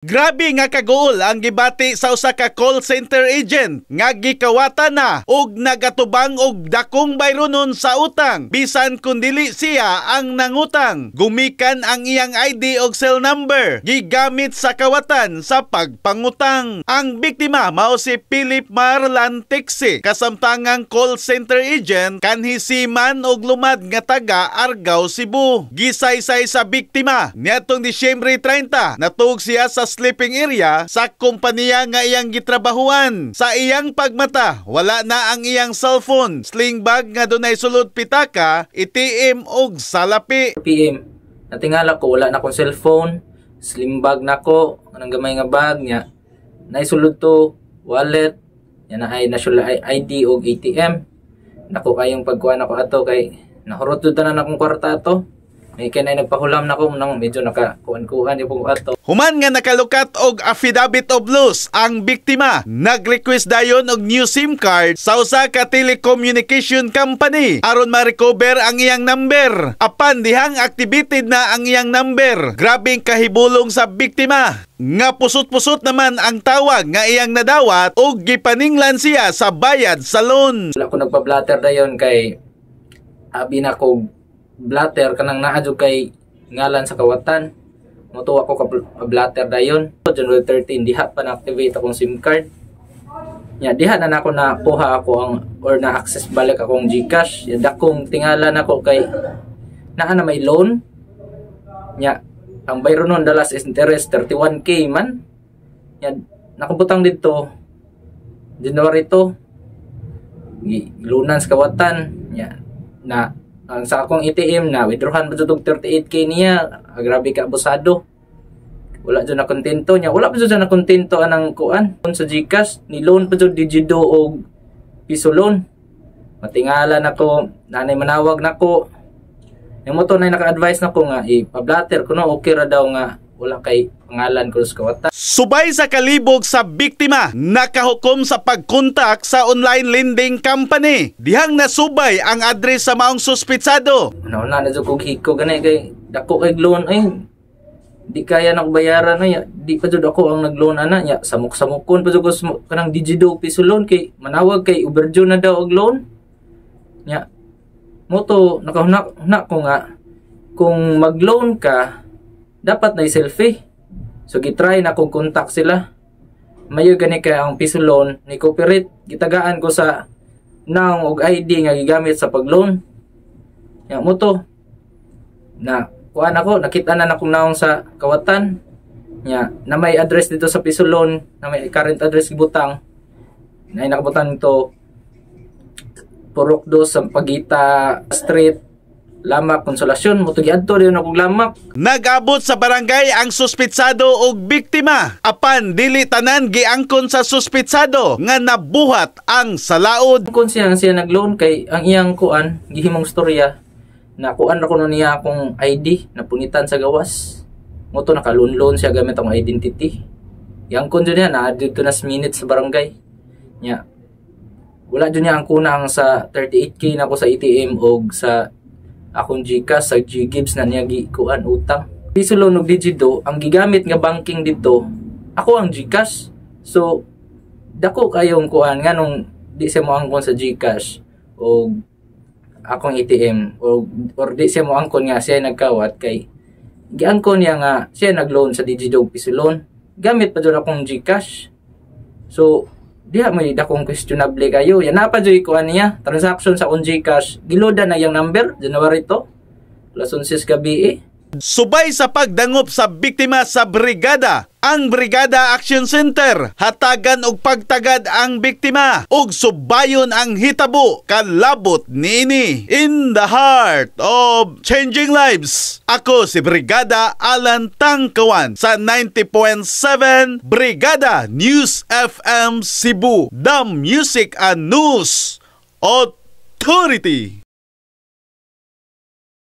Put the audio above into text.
Grabe nga kaguol ang gibati sa usa ka call center agent nga gikawatan na og nagatubang og dakong bayronon sa utang bisan kun dili siya ang nangutang. Gumikan ang iyang ID og cell number gigamit sa kawatan sa pagpangutang. Ang biktima mao si Philip Marlan Tixi, kasamtangang call center agent kanhi seaman og lumad nga taga Argao, Cebu. Gisaysay sa biktima niadtong Disyembre 30, natuog siya sa sleeping area sa kompanya nga iyang gitrabahuan. Sa iyang pagmata, wala na ang iyang cellphone, sling bag nga dunay sulod pitaka, ATM og salapi. PM. Natingala ko, wala na akong cellphone, sling bag na ko, anang gamay nga bag niya. Naisulod to, wallet, yan na ay national ID og ATM. Nako kayong pagkuan ako ato kay nahurot jud tanan akong kwarta ato. May kay na nagpahulam na ko nang medyo nakakuan-kuan yung po ato. Human nga nakalukat og affidavit of loss ang biktima, nag-request dayon og new SIM card sa usa ka telecommunication company aron ma-recover ang iyang number. Apan dihang activated na ang iyang number. Grabing kahibulong sa biktima nga pusot-pusot naman ang tawag nga iyang nadawat og gipaninglan siya sa bayad sa loan. Wala ko nagpa-blatter dayon kay abi na ko blatter kanang naa jud kay ngalan sa kawatan. Motuwa ko ka blatter dayon. January 13 diha pa na-activate akong SIM card. Nya diha na nako nakuha ako ang or na access balik akong GCash. Ya dakong tingala nako kay naa na may loan. Nya ang bayro nun dalas interest 31K man. Nya nakabutang didto January 2 gilunan sa kawatan. Nya na ang sa akong ATM na withdrawhan pa jud og 38K niya. Ah, grabe ka abusado. Wala jud na kontento niya, wala pa jud na kontento anang kuan sa GCash, ni loan pa jud Digido og piso loan. Matingala nako nanay manawag nako yung mo to na naka-advise nako nga ipa-blatter kuno okay ra daw nga wala kay pangalan ko sa kawatan. Subay sa kalibog sa biktima, nakahukom sa pagkontak sa online lending company. Dihang nasubay ang address sa maong suspitsado. Ano na na jud kog hiko gani kay dako kay loan ay di kaya na bayaran ay di pa jud ako ang nag-loan ana. Nya samok-samokon pa jud ko kanang Digido piso loan kay manawag kay overdue na daw og loan. Nya mo to nakahuna huna ko nga kung mag-loan ka dapat na selfie. So gitry na kong contact sila. Mayo gani kay ang piso loan ni cooperate, gitagaan ko sa naong og ID nga gigamit sa pag-loan. Nya mo to na kuan ako nakita na nakong naong sa kawatan nya na may address dito sa piso loan na may current address gibutang na nakabutang nito Purok Dos, Sampaguita Street, Lamac, Consolacion. Mo to giadto diyon akong Lamac. Nag-abot sa barangay ang suspitsado og biktima. Apan dili tanan giangkon sa suspitsado nga nabuhat ang salaod. Kung siya siya nag-loan kay ang iyang kuan gihimong storya na kuan ra kuno niya akong ID na punitan sa gawas. Mo to naka-loan-loan siya gamit akong identity. Giangkon jud niya na didto na sa minutes sa barangay. Nya wala jud niya ang kunang sa 38K na ko sa ATM og sa akong GCash sa GGives na niya gikuan utang. Piso loan og Digido ang gigamit nga banking didto ako ang GCash. So dako kayong kuan nganong di siya mo angkon sa GCash o akong ATM or di siya mo angkon nga siya nagkawat kay giangkon niya nga siya nagloan sa Digido piso loan gamit pa jud akong GCash. So diha may dakong questionable kayo. Yan na pa jud kuan niya transaction sa akong GCash, giloda na yang number January 2 alas 11 gabi eh. Subay sa pagdangop sa biktima sa brigada, ang Brigada Action Center hatagan og pagtagad ang biktima ug subayon ang hitabo kalabot niini. In the heart of changing lives. Ako si Brigada Alan Tangkawan sa 90.7 Brigada News FM Cebu, The Music and News Authority.